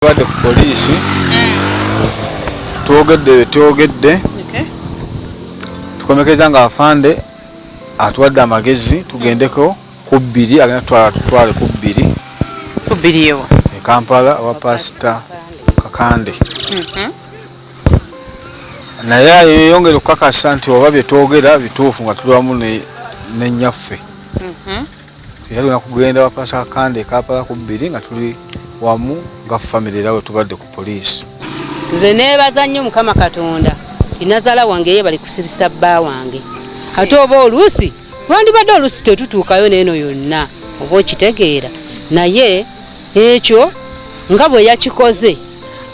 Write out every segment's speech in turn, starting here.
Tubadde ku poliisi, twogedde bye twogedde, tukomekeza nga afande atuwadde amagezi tugendeko ku bbiri, agenda tutwala tutwale ku bbiri. Ku bbiri ewa? E Kampala wa Pasita Kakande. Naye yeyongera okukakasa nti oba bye twogera bituufu nga tuli wamu ne nnyaffe. Era tulina kugenda wa Pasita Kakande e Kampala ku bbiri nga tuli wamu nga famire, era we tubadde ku poliisi. Nze neebaza nnyo Mukama Katonda nti nazaala wange ye bali kusibisa bba wange, ate oba oluusi lwandibadde oluusi tetutuukayo n'eno yonna, oba okitegeera, naye ekyo nga bwe yakikoze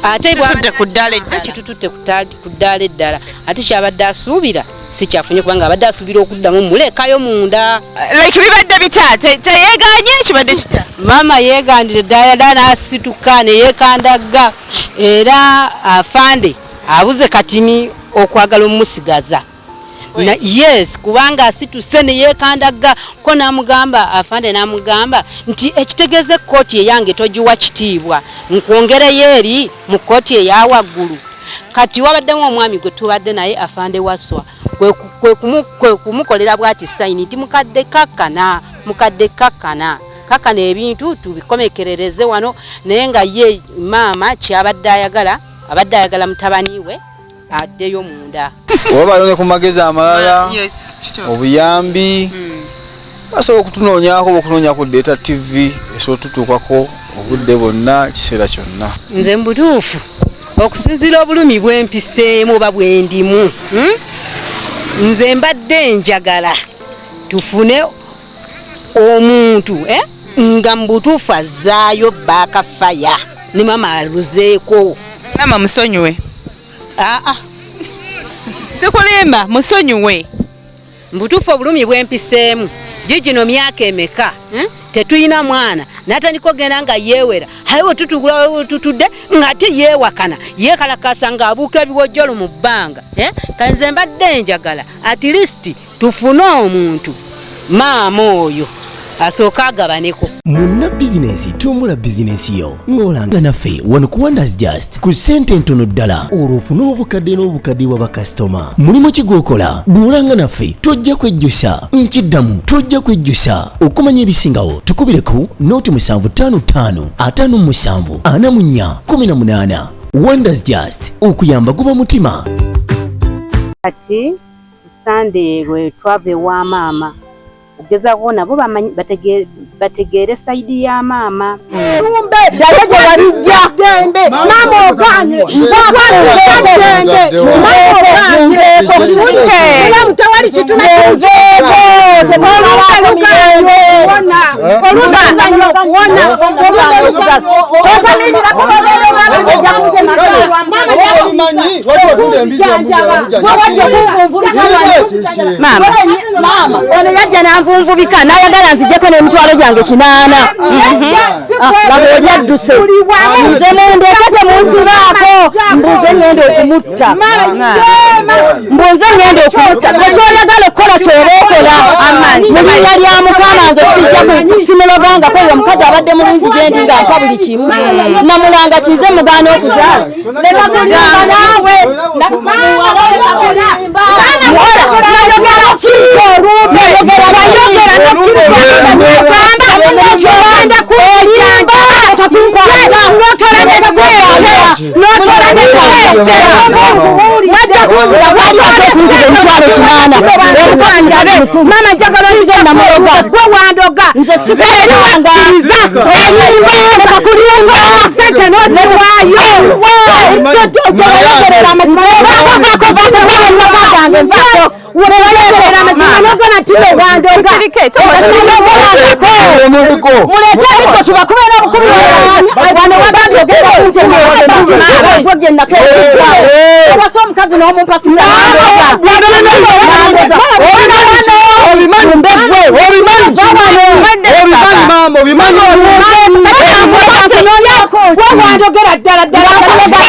ate Kitututte ku ddaala eddala. Kitututte ku ddaala eddala, ate kyabadde asuubira si kyafunye, kubanga abadde asuubira okuddamu mulekayo munda. Like bibadde bitya? Teyeeganye, kibadde kitya? Maama yeegandire ddala ddala n'asituka ne yeekandagga, era afande abuze katini okwagala omusigaza. Yes, kubanga asituse ne yeekandagga ko n'amugamba, afande n'amugamba nti ekitegeeza ekkooti eyange togiwa kitiibwa, nkwongereyo eri mu kkooti eya waggulu. Kati wabaddemu omwami gwe tubadde naye, afande Waswa, kwe kumukolera bw'ati sign nti mukadde kakkana, mukadde kakkana, kakkana, ebintu tubikomekerereze wano. Naye nga ye maama kyabadde ayagala, abadde ayagala mutabani we addeyo munda. Oba baliwo ne ku magezi amalala, obuyambi, basobola okutunoonyaako oba okunoonya ku Data TV, esobola otutuukako obudde bwonna, ekiseera kyonna. Nze mu butuufu, okusinziira obulumi bwempiseemu oba bwendimu, Nze mbadde njagala tufune omuntu nga mu butuufu azzaayo baakafaya ne mama aluzeeko. Maama musonyiwe. Aa. Sikulimba, musonyiwe. Mu butuufu obulumi bwempiseemu gigino myaka emeka, Tetulina mwana, natandika ogenda nga yeewera, aye wetutuula tutudde ng'ate yeewakana, yeekalakasa ng'abuuka ebiwojjolo mu bbanga, eh? Kanze mbadde njagala at least tufune omuntu maama oyo asooke agabaneko. Munna bizinensi, tumbula bizinensi yo ng'olanga naffe wano ku Wonders Just ku ssente entono ddala, olwo ofune obukadde n'obukadde bwa bakasitoma. Mulimu ki gw'okola? Bw'olanga naffe tojja kwejjusa. Nkiddamu, tojja kwejjusa. Okumanya ebisingawo tukubire ku 0755 57 44 18. Wonders Just, okuyamba guba mutima. Kati Sande lwe twava ewa maama okugezaako nabo bategeere side ya maama. Lumbe ddayo gye walijja dembe, maama oganye dembe, maama oganye mulamu, tewali kitu. Munveeko, temwamalaako mirembe. Olumbe kuwona. Totamirira kubabeera omwana ojja kutemaka. Obimanyi waliwo otunda embizi? Maama. Maama ono yajja n'anvunvubika n'ayagala nzijjeko n'emitwalo gyange 8. Laba oli adduse. Nze mundeeke, temunsibaako. Mbuze ngenda okumutta, mbuze ngenda okumutta. Ekyoyagala okukola kyoba okola mu linnya lya Mukama. Nze sijja simulogangako. Oyo omukazi abadde mulungi gyendi nga mpa buli kimu. Namulanga kize mugaana okuzaala. Leka kulimba naawe. Nayogera ki? Nayogera nayogera kulimba notola notola nesente wajja kunziba emitwalo 8 omukazi mukulu. Mama njagala nze namuloga gwe wandoga. Nze sikulanga. Olimba, leka kulimba. Sente noziwaayo. Gyewayogerera amazima vaako, vaako gange, vaako wewayogerera amazima nogana tino wandoga. Muleete emiggo tubakube n'obukubi. Wano wabadde ogenda kuntewasa omukazi n'omumpasiza. Obimanyi maama, obimanyi. Wewandogera ddala ddala watugamba.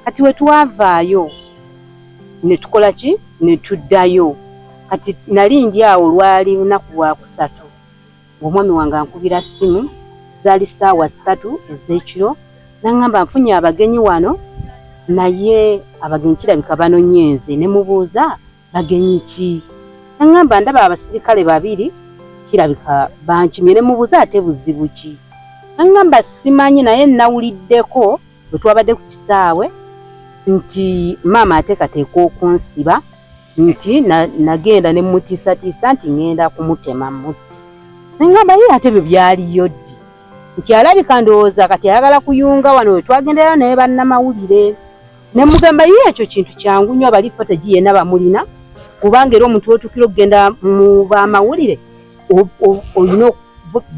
Kati we twavaayo ne tukola ki, ne tuddayo. Kati nali ndi awo, lwali lunaku lwakusatu, ng'omwami wange ankubira ssimu, zaali 3:00 ez'ekiro, naŋŋamba nfunye abagenyi wano, naye abagenyi kirabika banonye nze. Ne mubuuza bagenyi ki? Naŋŋamba ndaba abasirikale babiri, kirabika bankimye. Ne mubuuza ate buzibu ki? Naŋŋamba simanyi, naye nawuliddeko bwe twabadde ku kisaawe nti maama ateekateeka okunsiba, nti nagenda ne mutiisatiisa nti ŋŋenda kumutema mutte. Neŋŋamba ye ate byo byaliyo ddi? Nti alabika ndowooza kati ayagala kuyunga wano we twagenderayo naye bannamawulire. Ne mugamba ye ekyo kintu kyangu nnyo, abali footage yenna bamulina, kubanga era omuntu otuukira okugenda mu bamawulire olina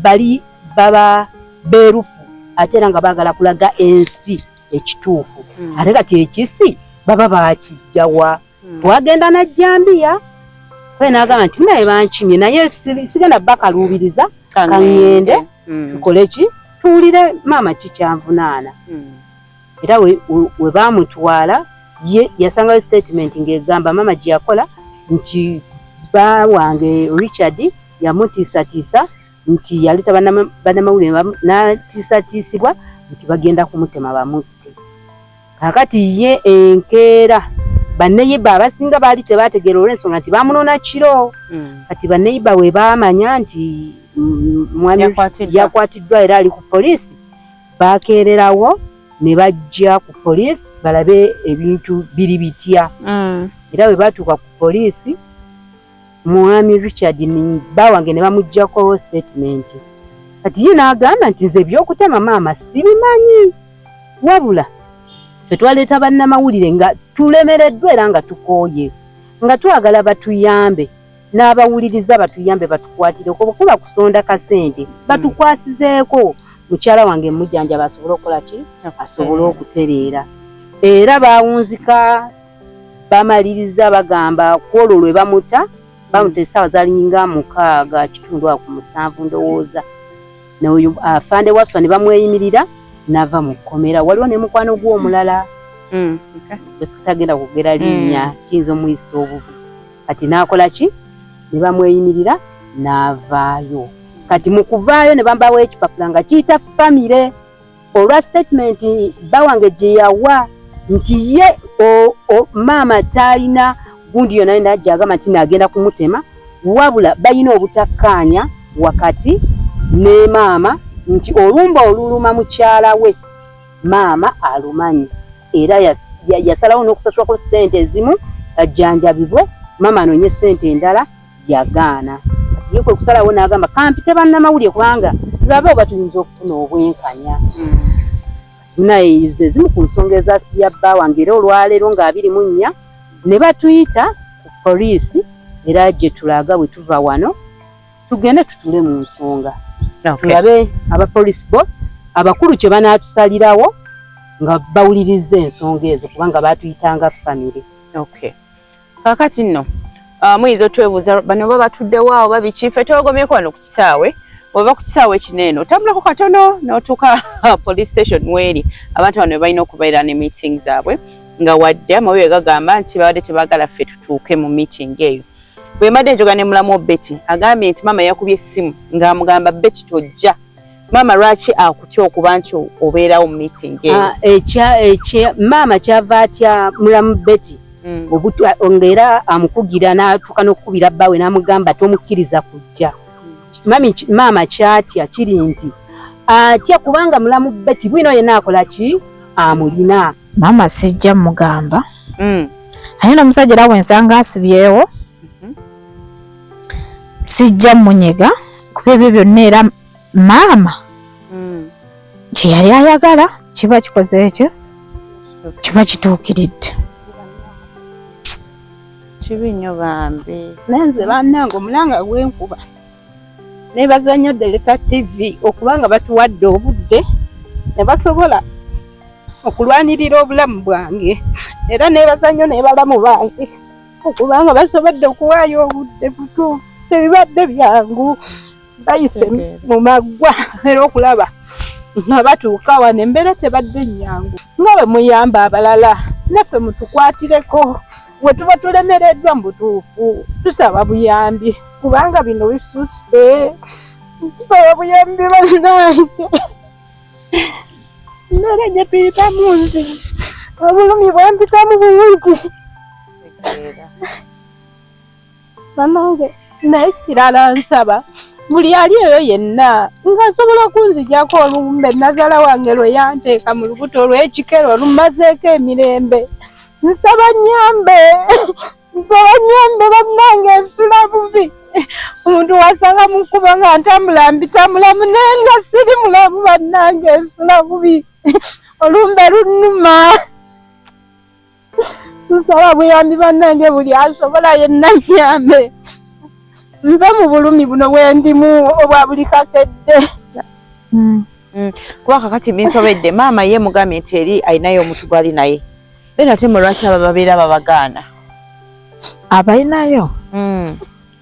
bali baba beerufu, ate era nga baagala kulaga ensi ekituufu. Ate kati ekisi baba bakijjawa? Twagenda na jjambiya kwe n'agamba nti naye bankimye, naye sigenda bakaluubiriza, kaŋŋende tukole ki, tuwulire maama kikyanvunaana. Era we baamutwala ye yasangayo statement ng'egamba maama gye yakola nti bba wange Richard yamutiisatiisa nti yaleeta bannamawulire n'atiisatiisibwa nti bagenda kumutema bamutte. Kaakati ye enkeera banneyiba abasinga baali tebategeera olw'ensonga nti bamunona kiro. Kati banneyiba we baamanya nti mwami yakwatiddwa era ali ku poliisi, bakeererawo ne bajja ku poliisi balabe ebintu biri bitya. Era bwe batuuka ku poliisi, mwami Richard bba wange ne bamuggyako statement. Kati ye n'agamba nti nze ebyokutema maama sibimanyi, wabula ffe twaleeta bannamawulire nga tulemereddwa era nga tukooye, nga twagala batuyambe n'abawuliriza batuyambe batukwatireko, kuba kusonda kasente batukwasizeeko mukyala wange mujjanjaba asobole okukola ki, asobole okutereera. Era baawunzika bamaliriza bagamba ku olwo lwe bamuta, bamuta essaawa zalinga 6:15 awo ku 7 ndowooza. N'oyo afande Waswa ne bamweyimirira n'ava mu kkomera. Waliwo ne mukwano gwe omulala tagenda kwogera linnya, kiyinza omuyisa obubi. Kati n'akola ki, ne bamweyimirira n'avaayo. Kati mu kuvaayo ne bambawo ekipapula nga kiyita famire olwa statement bba wange gye yawa nti ye maama talina gundi yonna yonna gy'agamba nti naagenda kumutema, wabula balina obutakkaanya wakati ne maama nti olumba oluluma mukyala we maama alumanyi, era yasalawo n'okusasulako ssente ezimu ajjanjabibwe, maama anoonye ssente endala yagaana. Kati ye kwe kusalawo n'agamba kampite bannamawulire kubanga tulabe oba tuyinza okufuna obwenkanya. Naye ze zimu ku nsonga ezasibya bba wange, era olwaleero nga 24 ne batuyita ku poliisi, era gye tulaga bwe tuva wano tugende tutule mu nsonga, tulabe abapoliisi bo abakulu kye banaatusalirawo nga bawuliriza ensonga ezo, kubanga baatuyitanga famire. Kaakati nno muyinza otwebuuza bano oba batuddewo awo babiki, ffe twegomyeko wano ku kisaawe, oba ku kisaawe kino eno otambulako katono n'otuuka police station weeri abantu bano balina okubeera ne meeting zaabwe, nga wadde amawulire gagamba nti babadde tebaagala ffe tutuuke mu meeting eyo. Bwe mbadde njogera ne mulamu Betty, agambye nti maama yakubye essimu ng'amugamba Betty tojja. Maama lwaki akutya okuba nti obeerawo mu meeting eyo? Maama kyava atya mulamu Betty ng'era amukugira n'atuuka n'okukubira bbaawe n'amugamba tomukkiriza kujja. Maama kyatya kiri nti atya kubanga mulamu Betty bwino yenna akola ki, amulina. Maama sijja mugamba, aye n'omusajja era bwensanga asibyewo sijja munyega, kuba ebyo byonna era maama kye yali ayagala kiba kikoze ekyo kiba kituukiridde. Kibi nnyo bambi. Naye nze bannange omulanga gwenkuba nebaza nnyo Delta TV okubanga batuwadde obudde ne basobola okulwanirira obulamu bwange, era nebaza nnyo ne balamu bange okubanga basobodde okuwaayo obudde butuufu. Tebibadde byangu, bayise mu maggwa era okulaba nga batuuka wano embeera tebadde nnyangu. Nga bwe muyamba abalala naffe mutukwatireko, We tuba tulemereddwa mu butuufu, tusaba buyambi kubanga bino bisusse. Tusaba buyambi bannange. Mmere gye tuyitamu nzibu, obulumi bwe mpitamu bungi. Bannange, naye kirala nsaba buli ali eyo yenna nga nsobola kunzigyako olumbe nazaala wange lwe yanteeka mu lubuto olw'ekikero olumazeeko emirembe. Nsaba nnyambe, nsaba nnyambe bannange, nsula bubi. Omuntu wasanga mu kkubo nga ntambula mbitambulamu naye nga siri mulamu bannange, nsula bubi. Olumbe lunnuma. Nsaba buyambi bannange, buli asobola yenna nnyambe. Nve mu bulumi buno bwe ndimu obwa buli kakedde. Kuba kakati binsobedde, maama ye mugambye nti eri alinayo omuntu gw'ali naye. Then ate mmwe lwaki aba babeera babagaana? Abalinayo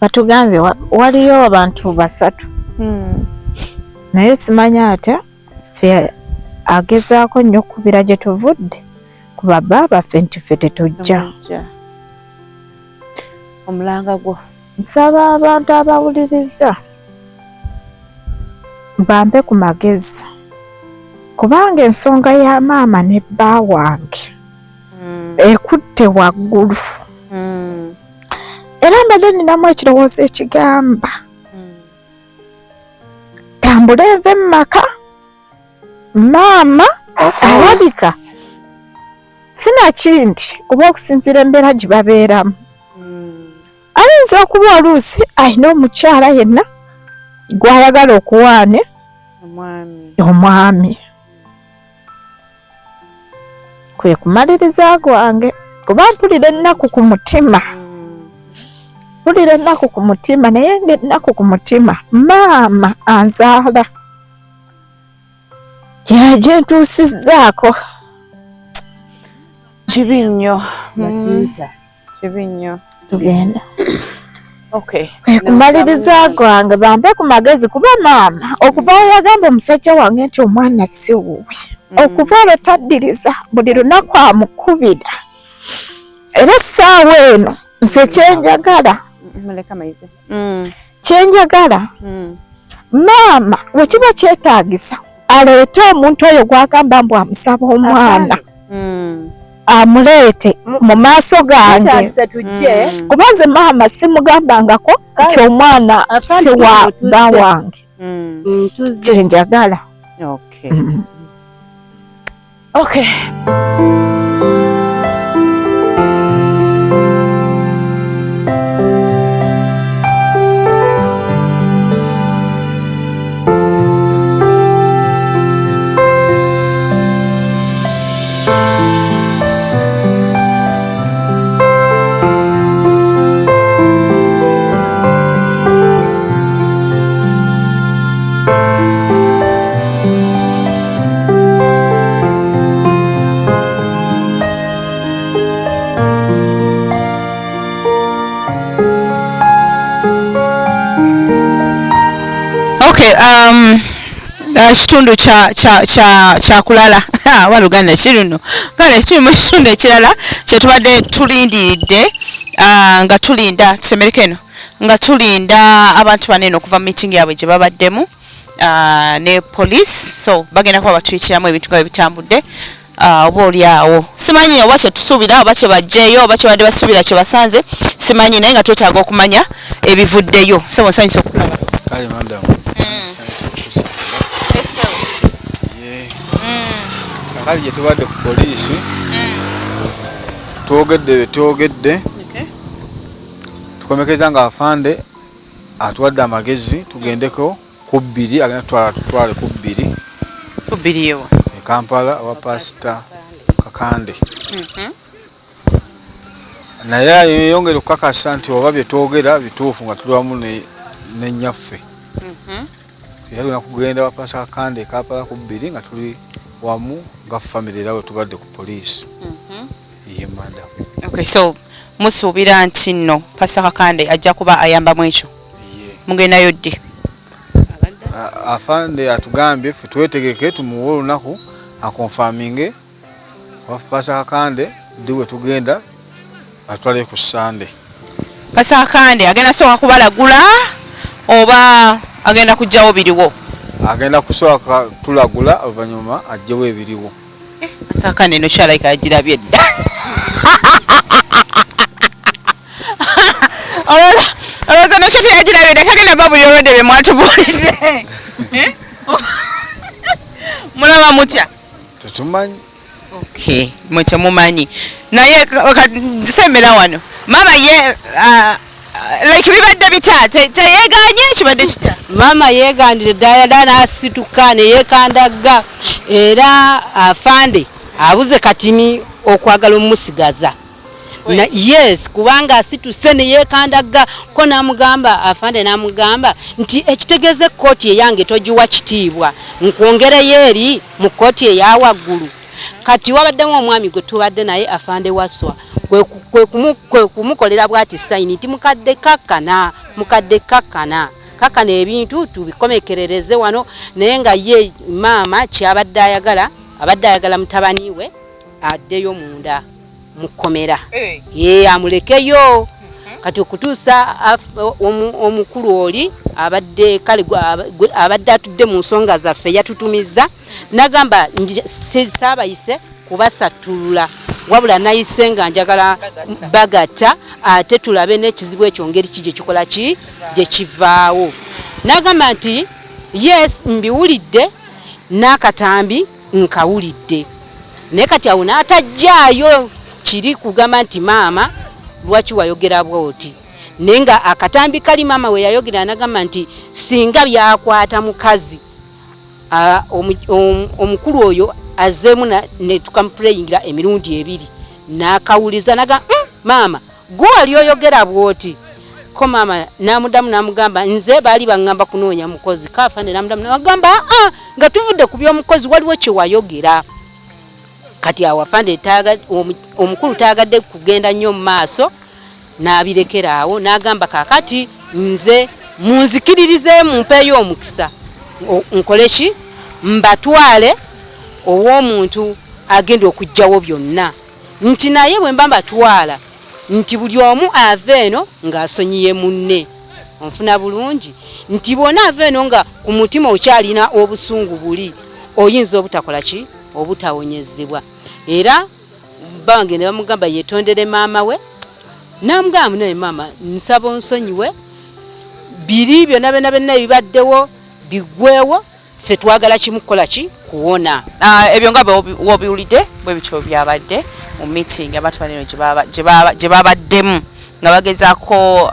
batugambye waliyo abantu 3. Naye simanya ate ffe agezaako nnyo okukubira gye tuvudde ku babba baffe nti ffe tetujja. Omulanga gwo. Nsaba abantu abawuliriza bampe ku magezi, kubanga ensonga ya maama ne bba wange ekutte waggulu. Era mbadde nninamu ekirowoozo ekigamba tambule nve mu maka, maama alabika sinakindi kuba okusinziira embeera gye babeeramu. Ayinza okuba oluusi alina omukyala yenna gw'ayagala okuwaane omwami. Kwe kumaliriza gwange kuba mpulira ennaku ku mutima. Mpulira ennaku ku mutima, naye ng'ennaku ku mutima maama anzaala gye ntuusizzaako. Kibi nnyo. Kibi nnyo. Tugenda. Okay. Kwe kumaliriza gwange bampe ku magezi, kuba maama okuva we yagamba omusajja wange nti omwana si wuwe, okuva olwo taddiriza, buli lunaku amukubira. Era essaawa eno nze kyenjagala, kyenjagala maama bwe kiba kyetaagisa aleete omuntu oyo gw'agamba mbu amusaba omwana, amuleete mu maaso gange. Kuba nze maama simugambangako nti omwana si wa bba wange. Kyenjagala. Okay. Kitundu kya kulala waluganda kiruno kale kiri mu kitundu ekirala kyetubadde tulindiridde, nga tulinda tusemereko eno, nga tulinda abantu bano eno okuva mu meeting yaabwe gye babaddemu ne police. So bagenda kuba batuyitiramu ebintu nga bwe bitambudde, oba oli awo simanyi oba kyetusuubira oba kyebajjeeyo oba kyebadde basuubira kye basanze simanyi, naye nga twetaaga okumanya ebivuddeyo. Ssebo nsanyuse okukulaba. Kale madam, nsanyuse okukusanga. Kakali gye tubadde ku poliisi twogedde bye twogedde, tukomekeza nga afande atuwadde amagezi tugendeko ku 2, agenda tutwale ku 2. Ku 2 ewa? E Kampala wa Pasita Kakande. Naye yeyongera okukakasa nti oba bye twogera bituufu nga tuli wamu ne nnyaffe. Era tulina kugenda wa Pasita Kakande e Kampala ku 2 nga tuli wamu nga family era we tubadde ku poliisi. Ye madam. Okay, so musuubira nti nno Pasita Kakande ajja kuba ayambamu ekyo? Mugendayo ddi? Afande atugambye ffe twetegeke tumuwe olunaku akonfaminge Pasita Kakande ddi we tugenda Atwale ku Sande. Pastor Kakande agenda sooka kubalagula oba agenda kujjawo biriwo? Agenda kusooka tulagula oluvannyuma ajjewo ebiriwo. Eh, Pastor Kakande eno kyalaika yagirabye dda. Olowooza nakyo teyagirabye dda, tagenda babulira olwedde bye mwatubuulidde. Eh? Mulaba mutya? Tetumanyi. Okay, mwe temumanyi naye sembera wano maama ye like bibadde bitya teyeganye kibadde kitya? Maama yeegandire ddala ddala n'asituka ne yeekandagga era afande abuze katini okwagala omusigaza. Yes, kubanga asituse ne yeekandagga ko n'amugamba afande n'amugamba nti ekitegeeza ekkooti eyange togiwa kitiibwa nkwongereyo eri mu kkooti eya waggulu. Kati wabaddemu omwami gwe tubadde naye afande Waswa kwe kumukolera bw'ati sayini nti mukadde kakkana, mukadde kakkana, kakkana ebintu tubikomekerereze wano. Naye nga ye maama kyabadde ayagala, abadde ayagala mutabani we addeyo munda mu kkomera. Ye amulekeyo. Kati okutuusa omukulu oli abadde kale abadde atudde mu nsonga zaffe yatutumizza nagamba saabayise kubasattulula wabula nayise nga njagala bagatta ate tulabe n'ekizibu ekyo ngeri ki gye kikola ki gye kivaawo. Nagamba nti yes mbiwulidde n'akatambi nkawulidde, naye kati awo n'atajjaayo kiri kugamba nti maama lwaki wayogera bw'oti, naye nga akatambi kali maama we yayogera nagamba nti singa byakwata mukazi omukulu oyo azzeemu ne tukamupureyingira emirundi ebiri n'akawuliza naga maama gwe wali oyogera bw'oti. Ko maama n'amuddamu n'amugamba nze baali baŋŋamba kunoonya mukozi. Kaafande n'amuddamu n'amugamba nga tuvudde ku by'omukozi waliwo kye wayogera. Kati awo afande omukulu tayagadde kugenda nnyo mu maaso n'abirekera awo n'agamba kaakati nze munzikiririze mumpeeyo omukisa nkole ki mbatwale ow'omuntu agenda okuggyawo byonna, nti naye bwe mba mbatwala nti buli omu ava eno ng'asonyiye munne. Onfuna bulungi nti bw'ona ava eno nga ku mutima okyalina obusungu buli oyinza obutakola ki obutawonyezebwa. Era bange ne bamugamba yeetondere maama we, n'amugamba munaye maama nsaba onsonyiwe biri byonna byonna byonna ebibaddewo biggwewo, ffe twagala kimu kukola ki kuwona. Ebyo nga wobiwulidde bwe bityo byabadde mu meeting abantu banene gye babaddemu nga bagezaako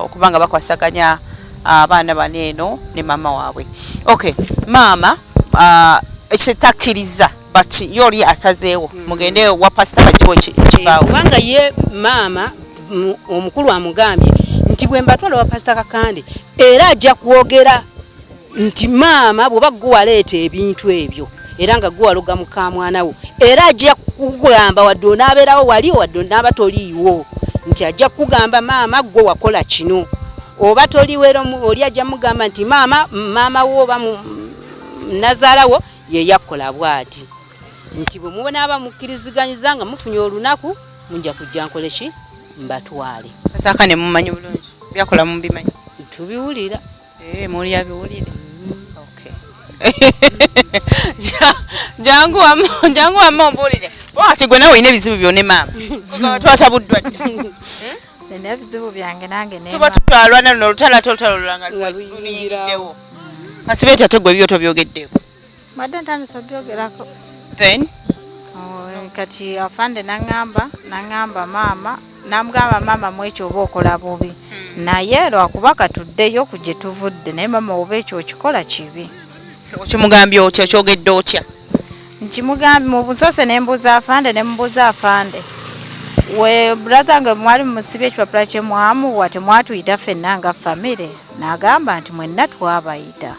okuba nga bakwasaganya abaana bano eno ne maama waabwe. Okay, maama ekitakkiriza but ye oli asazeewo mugende wa pasita bagiwe ekivaawo. Kubanga ye maama omukulu amugambye nti bwe mbatwala wa pasita Kakande era ajja kwogera nti maama bw'oba gwe waleeta ebintu ebyo era nga gwe waloga muka mwana wo, era ajja kukugamba wadde onaabeerawo wali wadde onaaba toliiwo, nti ajja kukugamba maama gwe wakola kino oba toliiwo, era oli ajja mugamba nti maama maama wo oba nazaala wo ye yakola bw'ati, nti bwe munaaba mukkiriziganyiza nga mufunye olunaku mujja kujja nkole ki mbatwale. Pastor ne mumanyi bulungi byakola mubimanyi? Tubiwulira. Muli abiwulire. Okay. Jangu wamu, jangu wamu ombuulire. Wakati gwe nawe olina ebizibu byo ne maama. Kugamba twatabuddwa dda. Nina ebizibu byange nange ne Tuba tukyalwana luno olutalo ate olutalo lulanga luyingiddewo. Kasibe ate gwe ebyo tobyogeddeeko. Mbadde ntandise obyogerako. Then? Kati afande n'aŋŋamba maama, n'amugamba maama mwekyo oba okola bubi. Naye lwakuba katuddeyo ku gye tuvudde, naye maama oba ekyo okikola kibi. Okimugambye otya, okyogedde otya? Nkimugambye mu busoose ne mbuuza afande, ne mubuuza afande. We brother nga mwali musibye ekipapula kye mwamuwa temwatuyita ffenna nga famire, n'agamba nti mwenna twabayita.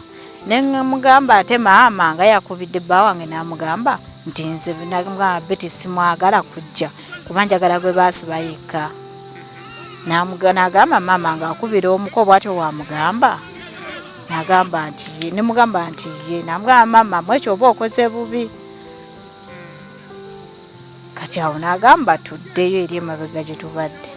Ne mugamba ate maama nga yakubidde bba wange n'amugamba nti nze nagamba Betty simwagala kujja kuba njagala gwe baasiba yekka. N'agamba maama ng'akubira omuko bw'atyo wamugamba, n'agamba nti ye, ne mugamba nti ye, n'amugamba maama mwekyo oba okoze bubi. Kati Kati awo n'agamba tuddeyo eri emabega gye tubadde.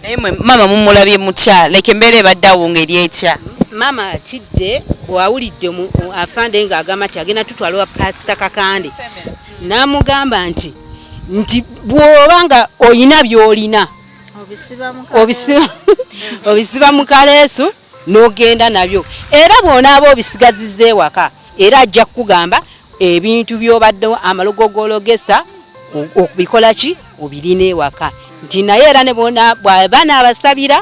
Naye mwe maama mumulabye mutya? Like embeera ebadde awo ng'eri etya? Maama atidde bw'awulidde afande ng'agamba nti agenda tutwala wa Pasita Kakande, n'amugamba nti bw'oba nga olina by'olina obisiba mu kaleesu n'ogenda nabyo, era bw'onaaba obisigazizza ewaka era ajja kukugamba ebintu by'obadde amalogo g'ologesa okubikola ki obirina ewaka, nti naye era ne bw'aba n'abasabira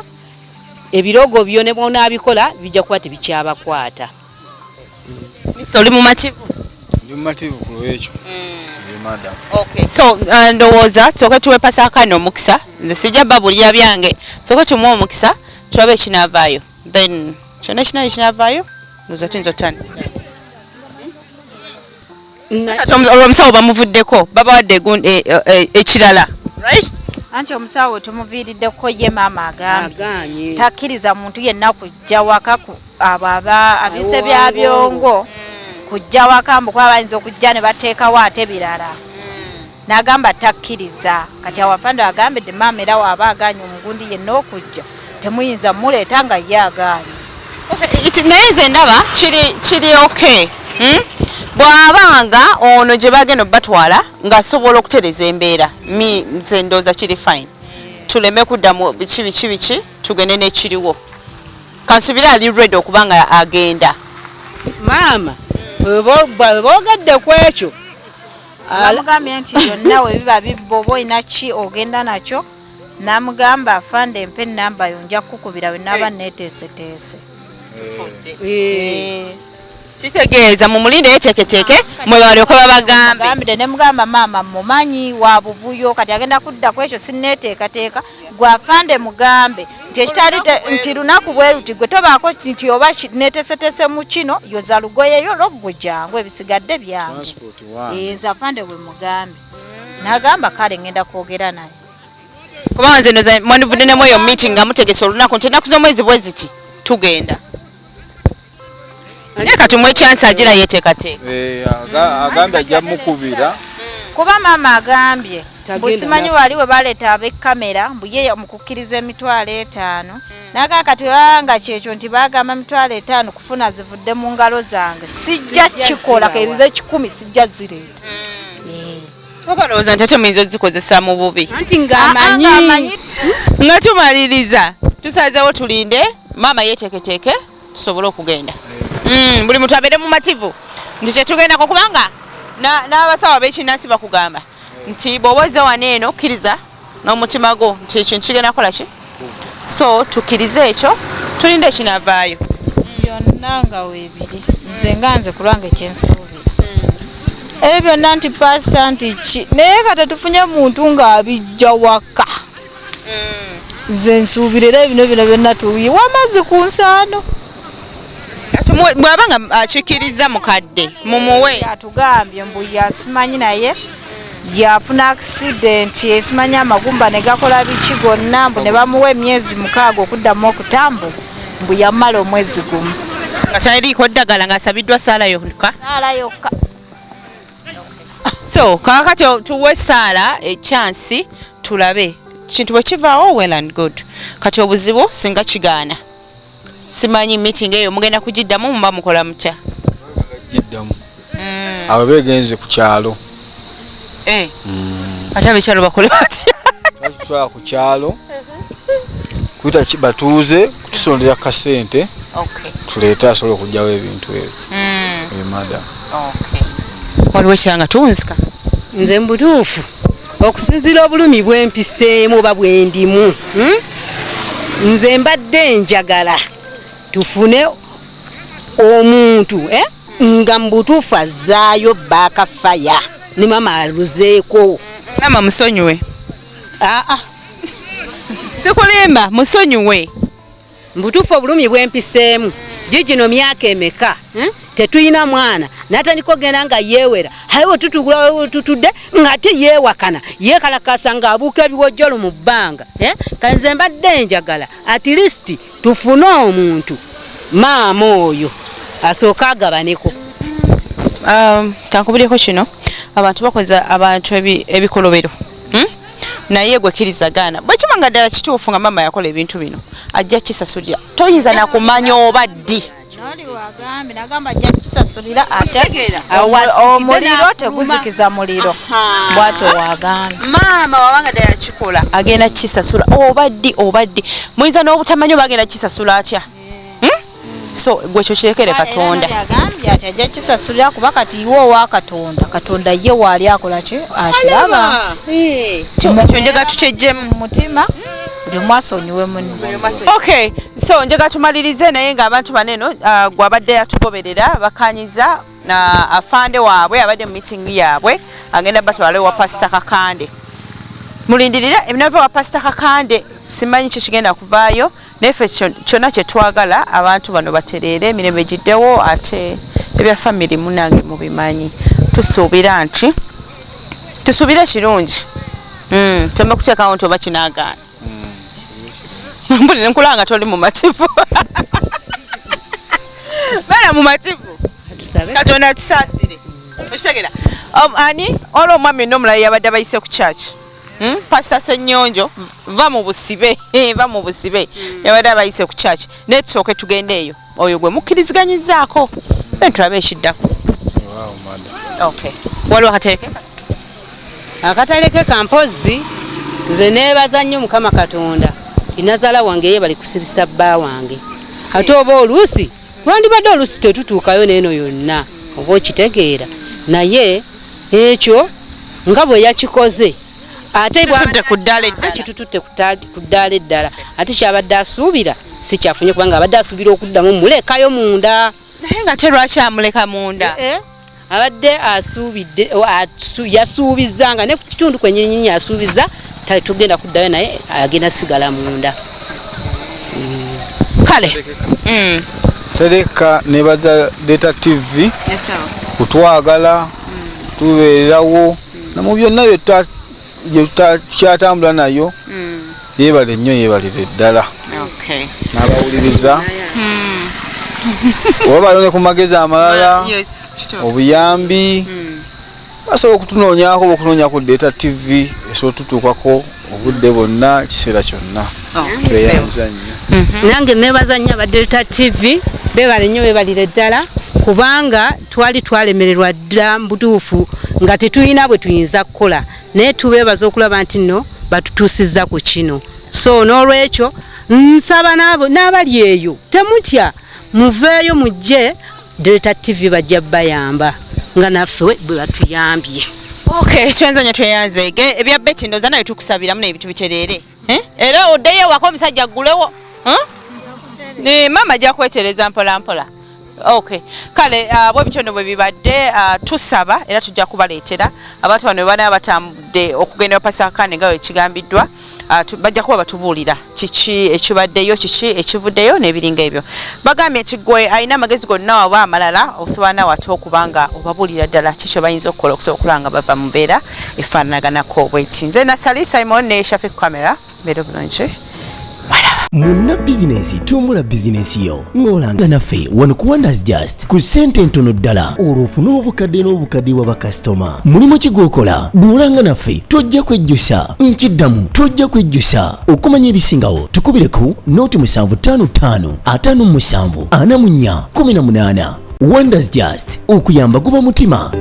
ebirogo byo ne bw'onaabikola bijja kuba tebikyabakwata. Mr. oli mumativu? Ndi mumativu ku lw'ekyo. Madam. Okay. So ndowooza tusooke tuwe Pastor Kakande omukisa, nze sijja babulira byange, tusooke tumuwe omukisa tulabe ekinaavaayo, then kyonna ekinaaba ekinaavaayo ndowooza tuyinza otandika. Kati olwo omusawo bamuvuddeko, babawadde ekirala, right? Anti omusawo tumuviiriddeko ye maama agambye takkiriza muntu yenna kujja waka abo abise bya byongo kujja waka mbu kuba bayinza okujja ne bateekawo ate birala. N'agamba takkiriza. Kati awo afande agambidde maama era waaba agaanye omugundi yenna okujja temuyinza muleeta nga ye agaanye. Naye nze ndaba kiri okay. Bw'abanga ono gye bagenda obbatwala ng'asobola okutereza embeera, nze ndowooza kiri fine. Tuleme kuddamu biki biki biki, tugende n'ekiriwo. Kansubire ali ready okuba nga agenda. Maama boogedde ku ekyo. Bamugambye nti byonna we biba bibba oba olina ki ogenda nakyo, n'amugamba afande mpe ennamba yo nja kukukubira we naaba neeteeseteese. Kitegeeza mumulinde yeeteeketeeke mwe balyoke babagambe. Gambidde ne mugamba maama mumanyi wa buvuyo kati agenda kudda ku ekyo sinneeteekateeka, gwe afande mugambe nti ekitali nti lunaku bwe luti gwe tobaako nti oba neeteeseteese mu kino yoza lugoyeyo lwo jangu ebisigadde byange. Nze afande bwe mugambe n'agamba kale ngenda kwogera naye. Kubanga nze ndowooza mwandivudde ne mweyo meeting nga mutegese olunaku nti ennaku z'omwezi bwe ziti tugenda. Naye kati muwe chance agira yeeteekateeka. Agambye ajja mukubira. Kuba maama agambye mbu simanyi wali we baleeta ab'ekkamera mbu ye mukukkiriza 50,000. N'agamba kati nga kyekyo nti baagamba 50,000 kufuna zivudde mu ngalo zange sijja kikola ebibe 1,000 sijja zireeta. Oba olowooza nti ate muyinza ozikozesa mu bubi. Anti ng'amanyi. Nga tumaliriza tusazeewo tulinde maama yeeteeketeeke tusobole okugenda. Buli muntu abeere mumativu nti kyetugendako, kubanga n'abasawo ab'ekinnansi bakugamba nti bw'oba ozze wano eno kkiriza n'omutima gwo nti ekintu kigenda kukola ki, so tukkirize ekyo tulinde ekinaavaayo. Byonna nga weebiri nze nga nze ku lwange kyensuubira ebyo byonna nti pasita nti ki, naye nga tetufunye muntu ng'abijja waka. Nze nsuubira era bino bino byonna tuyiwa amazzi ku nsaano. Bw'aba nga akikkiriza mukadde mumuwe. Atugambye mbu yasimanyi naye yafuna accident esimanyi amagumba ne gakola biki gonna mbu ne bamuwa emyezi 6 okuddamu okutambula mbu yamala omwezi gumu. Nga taliiko ddagala ng'asabiddwa ssaala yokka. Ssaala yokka. So kaakati tuwe ssaala echansi tulabe kintu bwe kivaawo, well and good. Kati obuzibu singa kigaana, simanyi meeting eyo mugenda kugiddamu muba mukola mutya? Giddamu. Abo begenze ku kyalo. Ate abekyalo bakole batya? Tutwala ku kyalo kuyita batuuze kutusondera kasente tuleete asobola okuggyawo ebintu ebyo. Madam. Waliwo ekyanga tuwunzika. Nze mu butuufu okusinziira obulumi bwempiseemu oba bwendimu, nze mbadde njagala tufune omuntu nga mu butuufu azzaayo baakafaya ne maama aluzeeko. Maama musonyiwe. Sikulimba, musonyiwe. Mu butuufu obulumi bwempiseemu gigino myaka emeka tetulina mwana n'atandika ogenda nga yeewera, aye bwe tutudde ng'ate yeewakana yeekalakasa ng'abuuka ebiwojjolo mu bbanga. Kanze mbadde njagala at least tufune omuntu maama oyo asooke agabaneko. Kankubireko kino. Abantu bakoza abantu ebikolobero. Naye gwe kirizagana. Bwe kiba nga ddala kituufu nga mama yakola ebintu bino, ajja kisasulira. Toyinza na kumanya oba ddi. Noli wagambye nagamba ajja kisasulira ate omuliro teguzikiza muliro. Bw'atyo wagambye. Maama wabanga ddala kikola agenda kisasula oba ddi oba ddi. Muyinza n'obutamanya oba agenda kisasula atya. So gwe kyo kirekere Katonda. Yagambye ati ajja kisasulira kuba kati iwe owa Katonda. Katonda ye waali akola ki? Akiraba. So ekyo njagala tukyeggyemu mu mutima. Buli omu asonyiwe munne. Okay, so njagala tumalirize naye ng'abantu bano eno gwabadde yatugoberera bakanyiza na afande waabwe abadde mu meeting yaabwe agenda batwale wa Pastor Kakande. Mulindirire ebinava wa Pastor Kakande, simanyi kyo kigenda kuvaayo. Naye ffe kyonna kye twagala abantu bano batereere emirembe giddewo ate ebya family munange mubimanyi. Tusuubira nti tusuubire kirungi. Twembe kuteekawo nti oba kinaagaana. Mbulire nkulanga toli mumativu. Beera mumativu. Katonda atusaasire. Okitegeera? Ani olwo omwami n'omulala yabadde abayise ku church. Pastor Ssenyonjo va mu busibe, va mu busibe. Yabadde abayise ku church. Naye tusooke tugende eyo. Oyo gwe mukkiriziganyizaako. Then tulabe ekiddako. Okay. Waliwo akatereke? Akataleke kampozi nze neebaza nnyo Mukama Katonda. Inazaala wange ye bali kusibisa bba wange. Ate oba oluusi lwandibadde oluusi tetutuukayo n'eno yonna oba okitegeera. Naye ekyo nga bwe yakikoze ate Kitututte ku ddaala eddala. Kitututte ku ddaala eddala. Ate kyabadde asuubira si kyafunye kubanga abadde asuubira okuddamu mulekayo munda. Naye nga te lwaki amuleka munda? Abadde asuubidde, yasuubizza nga ne ku kitundu kwennyini asuubiza tugenda kuddayo naye agenda sigala munda. Kale. Tereka nebaza Delta TV kutwagala, tubeererawo na mu byonna bye tukyatambula nayo. Yeebale nnyo, yeebalire ddala. N'abawuliriza. Oba balone ku magezi amalala, obuyambi, basobola okutunoonyaako oba okunoonya ku Delta TV esobola otutuukako obudde bwonna, ekiseera kyonna. Tweyanza nnyo. Nange neebaza nnyo aba Delta TV, beebale nnyo, beebalire ddala kubanga twali twalemererwa dda mu butuufu nga tetulina bwe tuyinza kukola, naye tubeebaza okulaba nti nno batutuusizza ku kino. So n'olwekyo nsaba n'abali eyo temutya, muveeyo mujje Delta TV bajja bayamba nga naffe bwe batuyambye. Okay, tweyanza nnyo, tweyanze. Ebya Betty ndowooza naye tukusabiramu n'ebintu bitereere. Era oddeyo ewaka omusajja aggulewo. Maama ajja kwetereza mpola mpola. Okay. Kale bwe bityo nno bwe bibadde, tusaba era tujja kubaleetera abantu bano bwe banaaba batambudde okugenda wa Pastor Kakande nga bwe kigambiddwa, bajja kuba batubuulira kiki ekibaddeyo, kiki ekivuddeyo n'ebiringa ebyo. Bagambye nti gwe alina amagezi gonna oba amalala osobola naawe ate okuba nga obabuulira ddala ki kye bayinza okukola okusobola okulaba nga bava mu mbeera efaananaganako bweti. Nze Nasali Simon ne Shafiq Camera, mbeera obulungi. Munna bizinensi, tumbula bizinensi yo ng'olanga naffe wano ku Wonders Just ku ssente ntono ddala, olwo ofune obukadde n'obukadde bwa bakasitoma. Mulimu ki gw'okola? Bw'olanga naffe tojja kwejjusa. Nkiddamu, tojja kwejjusa. Okumanya ebisingawo tukubire ku noti 755 57 44 18. Wonders Just, okuyamba guba mutima.